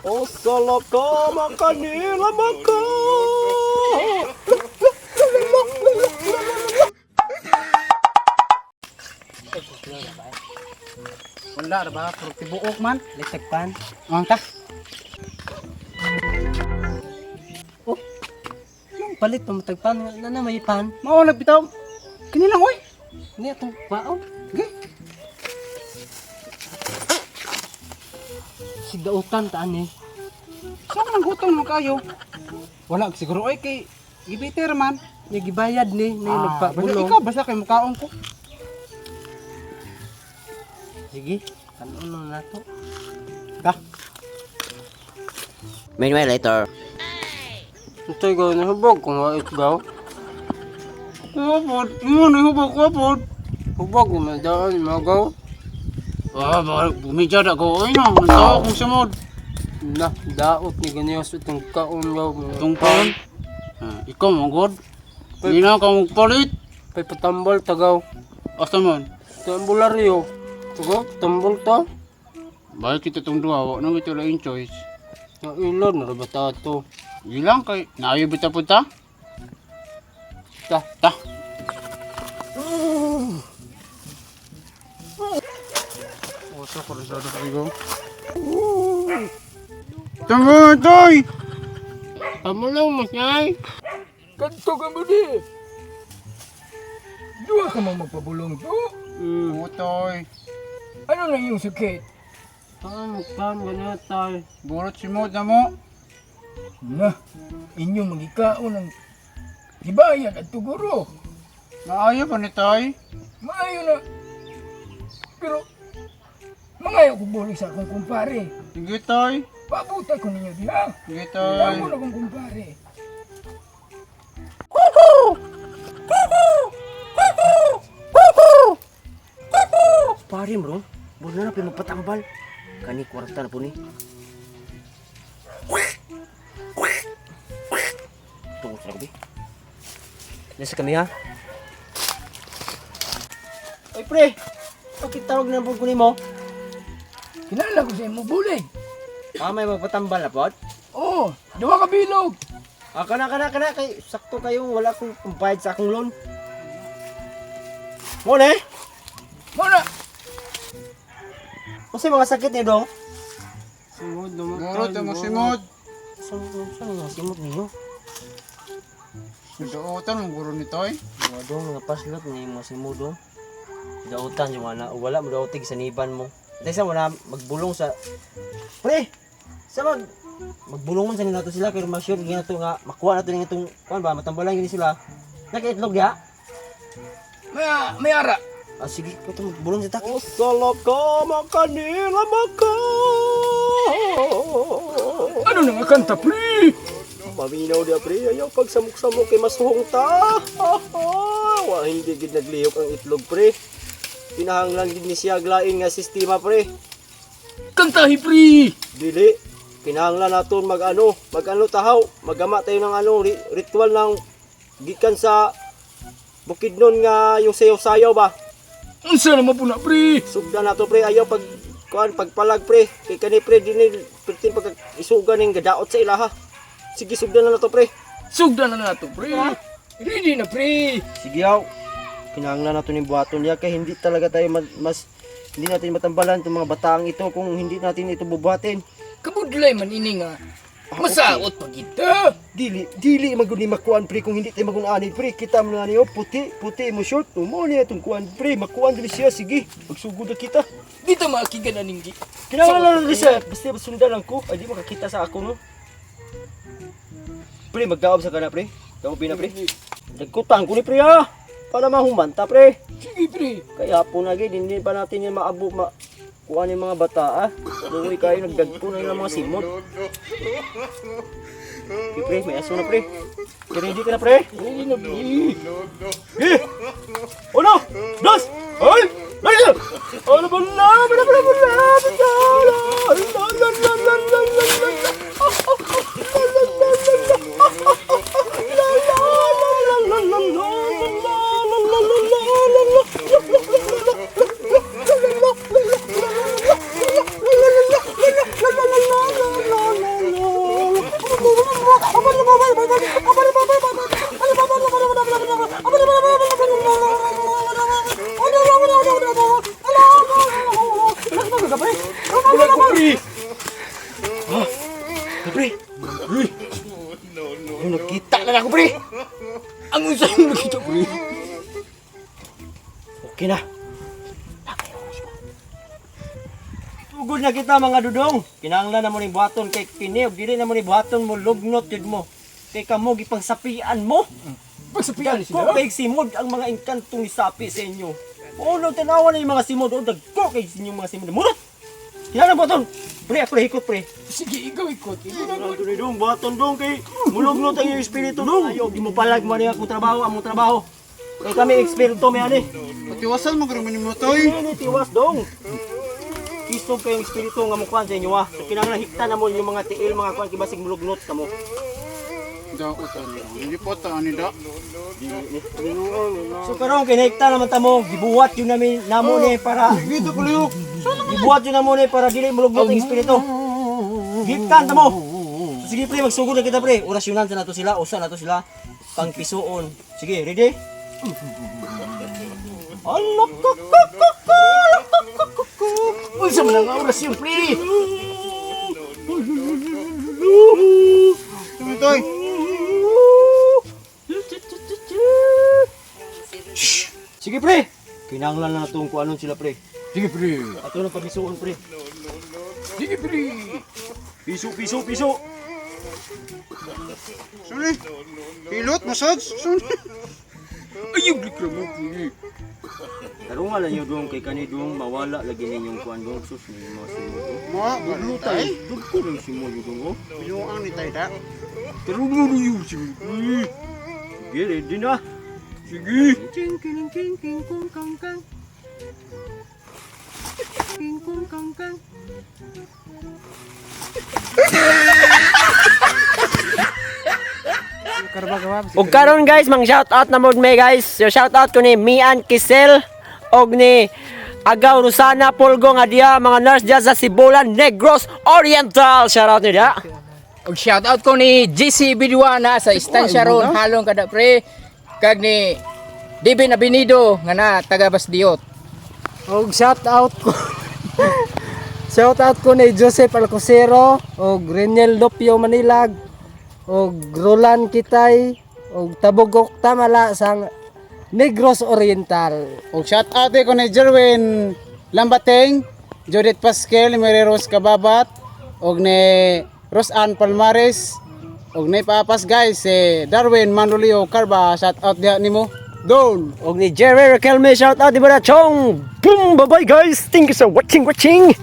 O salaka makanila maka. Wala ra ba? Puro tibuok man. Litagpan. Ang ta. Oh. Anong palit pa matagpan? Na na may pan. Mao lang bitaw. Kini lang oy. Ni atong paon. Ge. Sigdautan ta ani. Sa man ang gutom mo kayo? Wala siguro oy kay gibiter man. Nya gibayad ni ni Ah, basta nagpabulong. ikaw basta kay mukaon ko. Sige, kanon na nato. Ta. Meanwhile later. Untay gaw na hubog kung wait gaw. Kuha pod. Imo ni hubog kuha pod. Hubog man daan magaw. Ah, ba bumidya da ko oy no. Nagtawa kong sumod. Na, daot ni ganiyos itong kaon gaw. Mga Itong paon. Ah, ikaw mo god. Hindi na ka magpalit. Pay patambal tagaw. Asa man? Sa ambularyo. Tagaw, tambal ta. Bakit kita itong duha, wa na ito lang choice. Na ilon na ba ta to? Ilang kay, naayo bita po ta? Ta. Ta. Oso ko rin sa ko. Tama, toy! Pamulong mo siyay. Kadto ka mo di. Duha ka mo magpabulong to. Utoy, Ano na iyong sakit? Taan magpan ganyan tay. burot si Maud na mo. Na, inyong magikaon ng gibayan at tuguro. Naayo pa ni toy. Maayo na. Pero, mangayo ko bulig sa akong kumpare. Sige, toy. Pabuta ko ninyo diha. Sige, toy. Tamo na akong kumpare. Pare bro, bulan na pa magpatambal. Kani kwarta na po ni. Tungkol sa gabi. Nasa kami ha? Oy pre, bakit tawag na po kunin mo? Kinala ko sa imo bulig. Ah, may magpatambal na pod? Oo, duha ka bilog. Ah, kana kana kana kay sakto kayong wala akong pambayad sa akong loan. Mo ne? Mo na. Unsay mga sakit ni dong? Sumod naman Burot na mo si Maud. Sa mga simot ninyo? Suduotan mong guro ni toy. Mga dong mga paslot ni mga simod dong. Dautan yung wala, wala mo dautig sa niban mo. Dahil sa wala magbulong sa pre. Sa magbulungon sa nila to sila pero mas sure nga to nga makuha nato ning itong kuan ba matambalan yun sila. Nakaitlog diha. May ara. Ah, sige, ito magbulong sa tak. O salaka makanila maka. Ano na nga kanta, pre? Paminaw dia pre, ayaw pagsamok-samok kay masuhong ta. Wa hindi gid naglihok ang itlog pre. Pinahanglan gid ni siya aglain nga sistema pre. Kantahi, pre. Dili kinahanglan naton mag-ano, mag-ano tahaw, magama tayo ng ano ritual ng gikan sa Bukidnon nga yung sayaw-sayaw ba. Unsa na po na, pre? Sugdan nato pre, ayaw pag kuan pagpalag pre. Kay kani pre dinhi pertin pag isugan ning gadaot sa ilaha. Sige sugdan na nato pre. Sugdan na nato, pre. Ready na, pre. Sige aw. Kinahanglan nato ning buhaton niya kay hindi talaga tayo mas hindi natin matambalan itong mga bataang ito kung hindi natin ito bubuhatin. Kabudlay man ini nga. Masaot pa kita. Dili, dili magud ni makuan pre kung hindi tayo magun-ani pre. Kita mo na niyo puti, puti mo short. Mo niya itong kuan pre, makuan din siya sige. Magsugod na kita. Dito maakigan aning gi. Kinahanglan lang rin siya. Basta sundan lang ko. Ay di makakita sa ako no. Pre, magdaob sa kana pre. Daob na pre. Nagkutang ko ni pre ha. Para mahumanta pre. Sige, pre. Kaya po na gid hindi pa natin yan maabo ma kuha ni mga bata ah. Luwi kayo nagdagko na yung mga simot. Okay, pre, may aso na pre. Ready ka na pre? Ready na, pre. Eh! Uno, dos, ay! Ay! Ano ba na? Bala bala bala bala la la la la la la la la. Pre! Ah, pre! Pre! Yung nakita na ako, pre! Ang unsa yung nakita, pre? Okay na. Tugod na kita, mga dudong. Kinahanglan na mo ni buhaton kay kini ug dili na mo ni buhaton mo lugnot jud mo. Kay kamo gipangsapian mo. Pagsapian Ko sila. kay simod ang mga engkantong isapi sa inyo. Oo, no, tanawa na yung mga simod. O, dagko kay inyong mga simod. Murot! Kinahanglan buhaton. Pre, ako hikot, pre. Sige, ikaw ikot. Ikaw na Dong, dong, buhaton dong kay mulugnot ang iyong espiritu dong. Ayo, di mo palag mo niya akong trabaho, among trabaho. Kay kami eksperto may ani. Patiwasan mo gud mo toy. Ini tiwas dong. Isog kayong espiritu nga mukuan sa inyo ah. So kinahanglan hikta na mo inyong mga tiil, mga kuan kay basig mulugnot kamo. Dautan ni. Hindi po ta ani da. So karon kay nahikta naman ta mo, gibuhat yun namin namo ni para Dito ko lihok. gibuhat yun namo ni para dili mulugnot ang espiritu. Hiktan ta mo. So, sige pre, magsugod na kita pre. Orasyonan sa nato sila, usa nato sila pangpisuon. Sige, ready? Alak ka ka ka ka, alak ka ka ka ka. Unsa man ang orasyon, pre? Toy. Sige pre. Kinahanglan na natong kuanon sila pre. Sige, pre. Ato na pamisuon pre. Sige, pre. Piso, piso, piso. Suni. Pilot massage. Suni. Ayaw, likra mo, pre. Tarungan lang yun dong kay kani dong mawala lagi ninyong kuan dong sus ni mga simod. Mo, Luta eh. Dugko lang simod dong oh. Binuang ni tay da. Tarungan na yun, sige, pre. Sige, ready na. Sige. Ching kiling king king kung kang kang. King kung kang kang. Ug karon guys, mang shout out na mod may guys. So shout out ko ni Mian Kisel og ni Agaw Rosana Polgo nga diya mga nurse diya sa Sibulan Negros Oriental. Shout out ni diya. Og shout out ko ni GC Biduana sa Estancia ron, halong kada pre. Kag ni DB Nabinido nga na taga Basdiot. Og shout out ko. Shout out ko ni Joseph Alcosero og Reniel Lopio Manilag og Roland Kitay og Tabugok Tamala sang Negros Oriental. Og shout out ko ni Jerwin Lambateng, Judith Pasquel, Mary Rose Kababat, og ni Rosan Palmares, og ni Papas guys, si Darwin Manlulio Carba, shout out diha nimo. Don. Og ni Jerry Raquelme shout out di ba na chong. Boom, bye bye guys. Thank you so watching watching.